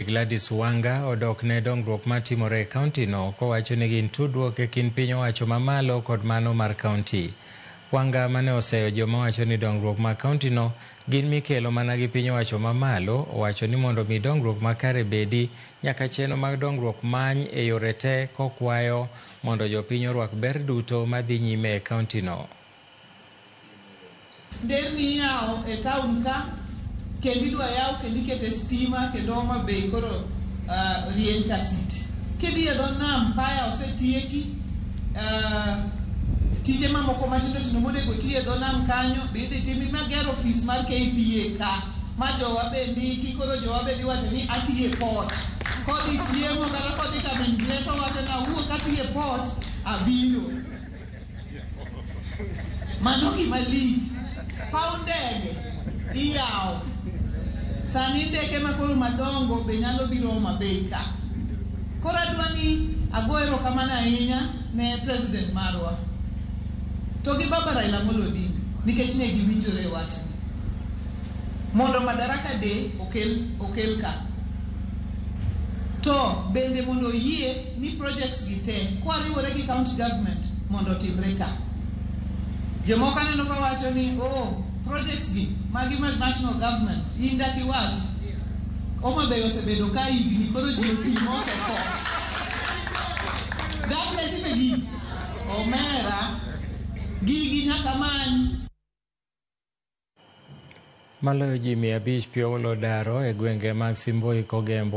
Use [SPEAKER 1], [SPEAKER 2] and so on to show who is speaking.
[SPEAKER 1] Gladys Wanga odok ne dongruok matimore e kaunti no kowacho ni gin tudruok e kind piny owacho mamalo kod mano mar kaunti. Wanga mane oseyo joma wacho ni dongruok mag kaunti no gin mikelo mana gi piny owacho mamalo owacho ni mondo mi dongruok makare bedi nyaka chenro mag dongruok many e yore te kokwayo mondo jopiny orwak ber duto madhi nyime e kaunti no.
[SPEAKER 2] Nderni iyawo e town ka kendo idwa yaw kendo ikete stima kendo Homa Bay koro rieny ka city. Kidhi e dho nam paya osetieki tije mamoko matindo tindo monego ti e dho nam kanyo be idhi timi mager ofis mar KPA ka ma jowa be ndiki koro jowa be dhi wacho ni atiyo e port. Kodhi chiemo kata kodhi ka min to wacho ni awuok atiyo e port abiro. Mano gima lich. Paw ndege iyawo. Sani ndeke makoro madongo be nyalo biro Homa Bay ka. Koro adwa ni ago erokamano ahinya ne president marwa to gi baba Raila Amolo Odinga nikech ne giwinjore e wachni. Mondo Madaraka Day okel ka. To bende mondo oyie ni projects gi te kwariwore gi county government mondo otimre ka. Jomoko aneno ka wacho ni oh, projects gi magi mag national government in dak iwach. Homa Bay osebedo ka higni koro ji oti mosetho. Dak ne time gigi. Omera, gigi nyaka many.
[SPEAKER 1] Maloyo ji 500 pi oolo daro e gwenge mag Simboi Kogembo.